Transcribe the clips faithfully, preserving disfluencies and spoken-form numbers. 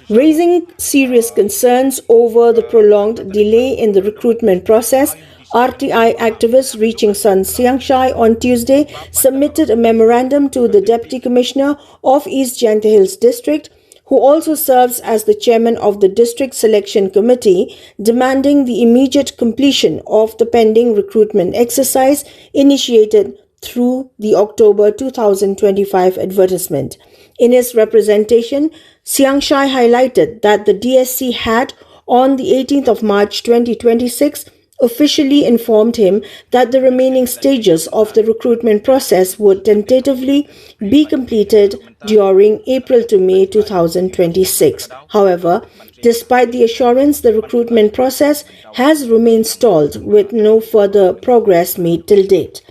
Raising serious concerns over the prolonged delay in the recruitment process, R T I activist Ri Ching San Siangshai on Tuesday submitted a memorandum to the Deputy Commissioner of East Jaintia Hills District, who also serves as the chairman of the District Selection Committee, demanding the immediate completion of the pending recruitment exercise initiated through the October two thousand twenty-five advertisement. In his representation, Siangshai highlighted that the D S C had, on the eighteenth of March twenty twenty-six, officially informed him that the remaining stages of the recruitment process would tentatively be completed during April to May two thousand twenty-six. However, despite the assurance, the recruitment process has remained stalled, with no further progress made till date.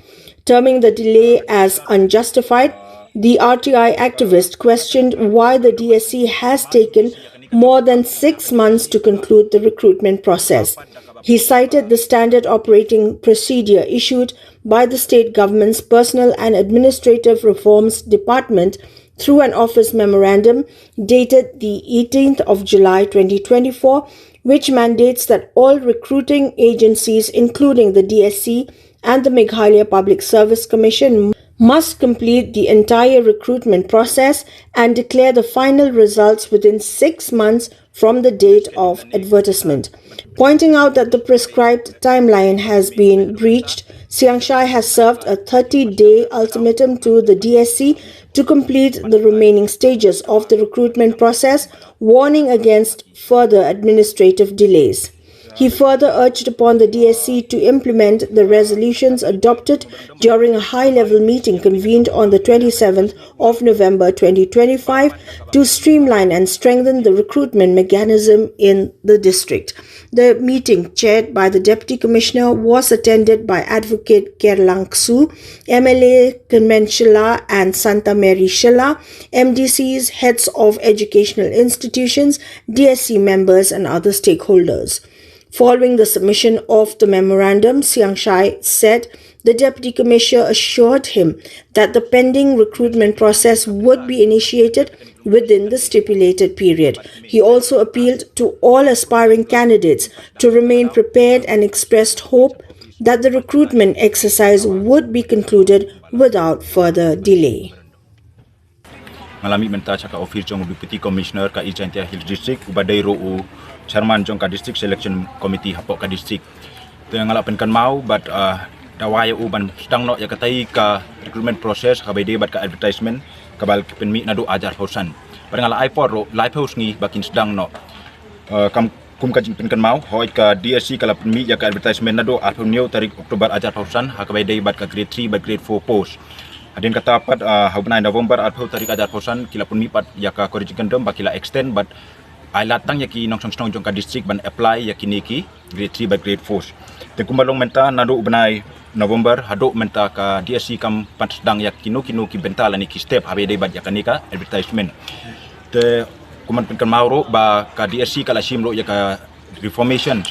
Terming the delay as unjustified, the R T I activist questioned why the D S C has taken more than six months to conclude the recruitment process. He cited the standard operating procedure issued by the state government's Personnel and Administrative Reforms Department through an office memorandum dated the eighteenth of July twenty twenty-four, which mandates that all recruiting agencies, including the D S C and the Meghalaya Public Service Commission, must complete the entire recruitment process and declare the final results within six months from the date of advertisement. Pointing out that the prescribed timeline has been breached, Siangshai has served a thirty-day ultimatum to the D S C to complete the remaining stages of the recruitment process, warning against further administrative delays. He further urged upon the D S C to implement the resolutions adopted during a high-level meeting convened on the twenty-seventh of November twenty twenty-five to streamline and strengthen the recruitment mechanism in the district. The meeting, chaired by the Deputy Commissioner, was attended by Advocate Kerlang Ksu, M L A Kyrmen Shylla and Santa Mary Shylla, M D Cs, heads of educational institutions, D S C members, and other stakeholders. Following the submission of the memorandum, Siangshai said the Deputy Commissioner assured him that the pending recruitment process would be initiated within the stipulated period. He also appealed to all aspiring candidates to remain prepared and expressed hope that the recruitment exercise would be concluded without further delay. Nga la mih mynta sha ka office jong u Deputy Commissioner ka East Jaintia Hills District, uba dei ruh u chairman jong ka District Selection Committee hapoh ka district. Te nga la pynkynmaw bad, ah, dawa ïa u ban sdang noh ïa katai ka recruitment process kaba ïadei bad ka advertisement kaba la pynmih naduh ar hajar arphew san. Bad nga la ai por ruh laiphew sngi ba kin sdang noh. Ah, kam Kum ka jingpynkynmaw, hooid, ka D S C ka la pynmih ïa ka advertisement naduh arphew hynñiew tarik October ar hajar arphew san ha kaba ïadei bad ka grade three bad grade four post. Hadien kata pat, ah, ha u bnai November arphew tarik ar hajar arphew san ki la pynmih pat ïa ka College Kingdom ba ki la extend bad ai lad tang ïa ki nongshong shnong jong ka district ban apply ïa kine ki grade three bad grade four. Te kumba long mynta naduh u bnai November haduh mynta ka D S C kam pat sdang ïa kino kino ki bynta lane ki step ha kaba ïadei bad ïa kane ka advertisement. Te kumba pynkynmaw ruh ba ka D S C ka la shim ruh ïa ka reformation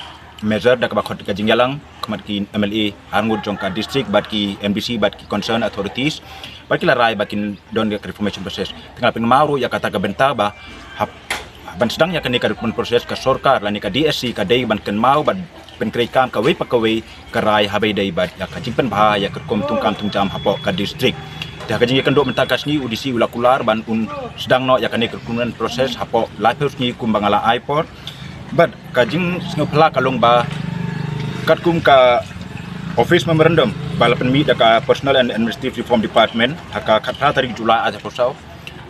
measure da kaba khot ka jingïalang khmat ki M L A arngut jong ka district bad ki M D C bad ki concerned authorities bad ki la rai ba kin don ïa ka reformation process. Te nga la pynkynmaw ruh ïa kata ka bynta ba hap ban sdang ïa kane ka recruitment process ka sorkar lane ka D S C ka dei ban kynmaw bad pynkreikam kawei pa kawei ka rai ha kaba ïadei bad ïa ka jingpynbha ïa ka rukom thungkam thungjam hapoh ka district. Te ha ka jingïakynduh mynta ka sngi u D C u la kular ban un sdang noh ïa kane ka recruitment process hapoh laiphew sngi kumba nga la ai por. Bad ka jingsngewphylla ka long ba katkum ka office memorandum ba la pynmih da ka Personnel and Administrative Reform Department ha ka khatphra tarik July ar hajar arphew saw.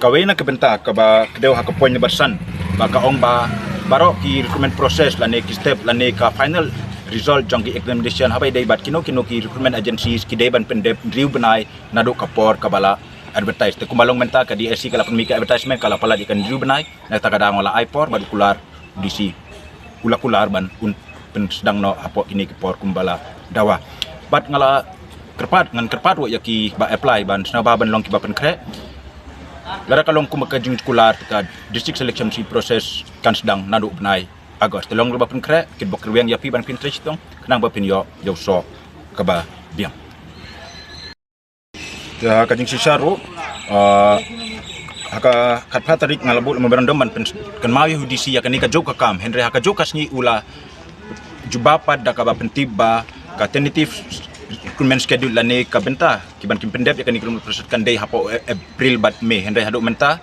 Kawei na ka bynta kaba kdew ha ka point number san ba ka ong ba baroh ki recruitment process lane ki step lane ka final result jong ki examination ha kaba ïadei bad kino kino ki recruitment agencies ki dei ban pyndep hynriew bnai naduh ka por kaba la advertise. Te kumba long mynta ka D S C ka la pynmih ka advertisement ka la palat ïa ka hynriew bnai, na kata ka daw nga la ai por bad u kular D C u la kular ban un pynsdang noh hapoh kine ki por kumba la dawa. Bad nga la kyrpad, ngan kyrpad ruh ïa kiba apply ban sngewbha ban long kiba pynkhreh. Lada ka long kumba ka jingkular, ka district selection process kan sdang naduh bnai August. Te long ruh ba pynkhreh, kit bok rwiang ïa phi ban pyntrei shitom khnang ba phin ïoh ïa u soh kaba biang. Te ha ka jingshisha ruh, ah, Ha ka khatphra tarik nga la buh memorandum ban pynkynmaw ïa u D C ïa kane ka jong ka kam, hynrei ha ka jong ka sngi u la jubab pat da kaba pyntip ba ka tentative recruitment schedule lane ka bynta kiban kin pyndep ïa kane ka lum parasut kan dei hapoh April bad May, hynrei haduh mynta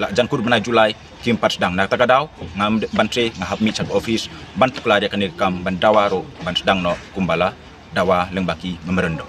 la jan kur bnai July kim pat sdang. Na kata ka daw ngam ban trei, nga hap mih sha ka office ban tuklar ïa kane ka kam ban dawa ruh ban sdang noh kumba la dawa lyngba ki memorandum.